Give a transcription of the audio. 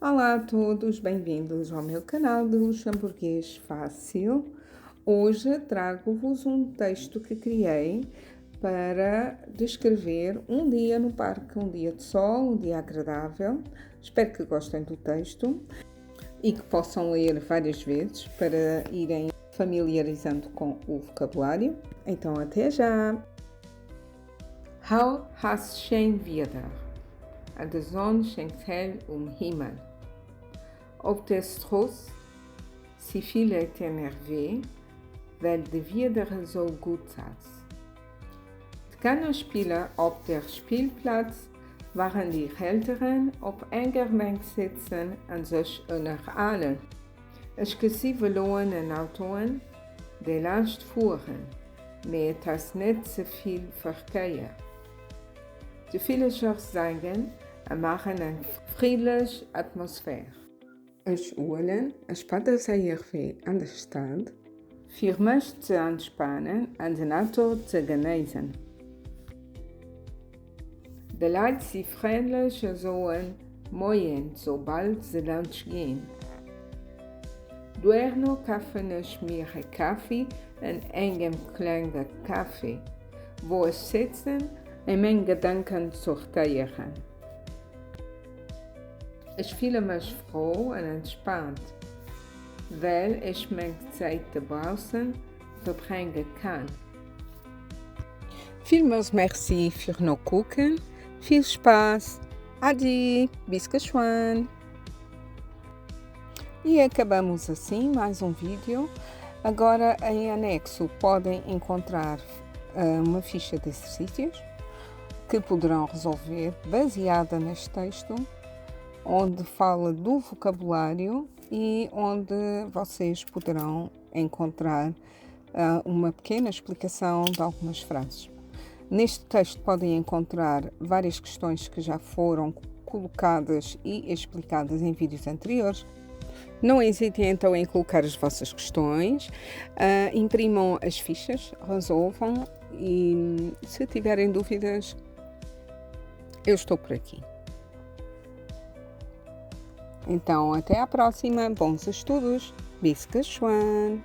Olá a todos, bem-vindos ao meu canal de Luxemburguês Fácil. Hoje trago-vos um texto que criei para descrever um dia no parque, um dia de sol, um dia agradável. Espero que gostem do texto e que possam ler várias vezes para irem familiarizando com o vocabulário. Então, até já! Haut ass schéin Wieder an de Sonn schéngt hell um Himmel. Op der Strooss si vill Leit ënnerwee, well de Wieder esou gutt ass. D'Kanner spille op der Spillplaz, wärend hir Elteren op enger Bänk sëtzen a sech ënnerhalen. Ech gesi Veloen en Autoen, déi laanscht fueren, mee et ass net ze vill Verkéier. De Villercher sangen a maachen eng friddlech Atmosphär. Ech huelen e Spadséierwee an de Stad, fir mech ze entspanen an den Auto ze genéissen. De Leit si frëndlech a soen Moien soubal se laanscht ginn. Duerno kafen ech mir e Kaffi an engem klenge Café, wou ech sëtzen a meng Gedanken sortéieren. Ech fille mech frou an entspaant, well ech meng Zäit dobaussen verbrénge kann. Villmools Merci fir nokucken, vill Spaass, Adi, bis geschwënn! E acabamos assim mais um vídeo. Agora em anexo podem encontrar eh, uma ficha de exercícios que poderão resolver baseada neste texto, onde fala do vocabulário e onde vocês poderão encontrar uma pequena explicação de algumas frases. Neste texto podem encontrar várias questões que já foram colocadas e explicadas em vídeos anteriores. Não hesitem então em colocar as vossas questões, uh, imprimam as fichas, resolvam e se tiverem dúvidas, eu estou por aqui. Então, até à próxima, bons estudos! Bis geschwënn!